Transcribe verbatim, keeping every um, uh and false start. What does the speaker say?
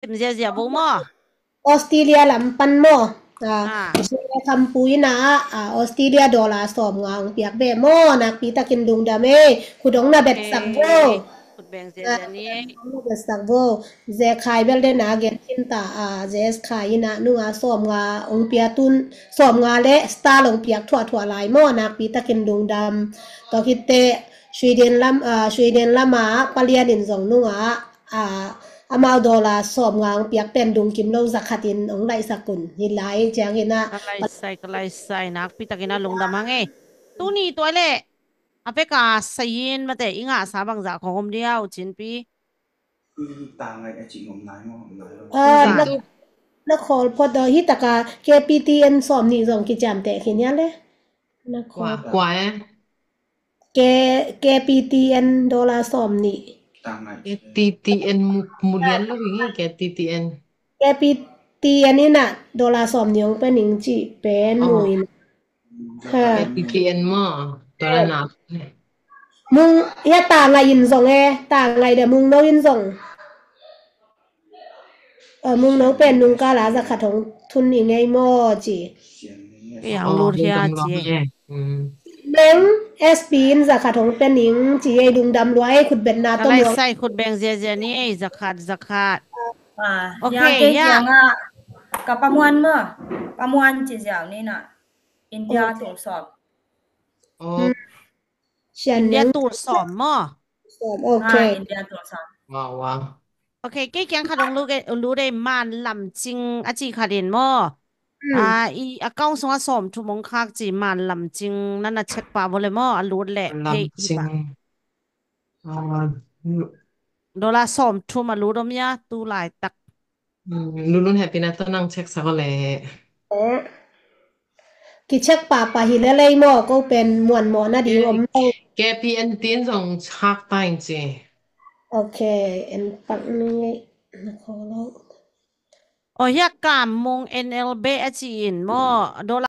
sim ziazia vo maw. Australia lam pan maw. Ah, ah. Khampu ina ah, ah, Australia dollar sawm nga hong piak ve maw, nakpi takin lungdam ei. Khut hong na betsak vo. Khut beng ziazia ni ei. Khut hong na betsak vo. Zekhai bel dena gen khin ta, ah, Zekhai ina nunga sawm nga hong pia tun, sawm nga le star hong piak thuah thuah lai maw, nakpi takin lungdam. Tua khitte Sweden lam, ah, Sweden lama palian in zong nunga, ah, amau dollar sawm nga hong piak pen dungkim lo zakhat in hong laihsak un. Hi lai ciangin ah. Ka laisai, ka laisai, nakpi takin a lungdam hang ei. Tuni tua leh a peka sayin mate i ngahsa bangzah khong om diau cinpi. Ah, na, na khawl phot daw hi taka K P T N sawm nih zong kiciamteh khin hia le. Na khawl. Kua, kua e? K, K P T N dollar sawm nih. K T T N mu, mu lian lo hi nge, K T T N. K P T N ina dollar sawm nih hong pe ning ci pen mu in. Ha. K P T N maw, dollar na. Mung, ya ta ngai in zong e, ta ngai de mung no in zong. Mung no pen nung kala zakhat hong thun i ngei maw ci. Ei ang lut hia ci. Meng S P in zakhat hong pe ning ci ei, lungdam lua ei, khut betna tom lua. Ka laisai, khut beng ziazia ni ei, zakhat, zakhat. Ah, okay, ya. Ka pamuan maw, pamuan ci ziau ni na. India tul sawm. India tul sawm maw? Sawm, okay. India tul sawm. Wow, wow. Okay, kei kiang khat hong lut ei, lut ei, Man Lam Cing a ci khat in maw? Ah, i account sungah sawm thum hong khak ci, Man Lam Cing, na na check pah vo le maw, a lut leh. Lam Cing. Dollar sawm thum a lut om ia, tu laitak. Lulun hehpihna tawh nang check sak aw le. Kicheck pahpah hi lelei maw, ko pen muanmawh nading om lo. K P N tin zong chak ta in ci. Okay, en pak ni na khaw lo. Aw, hiah Kam Mung N L B a ci in maw, dollar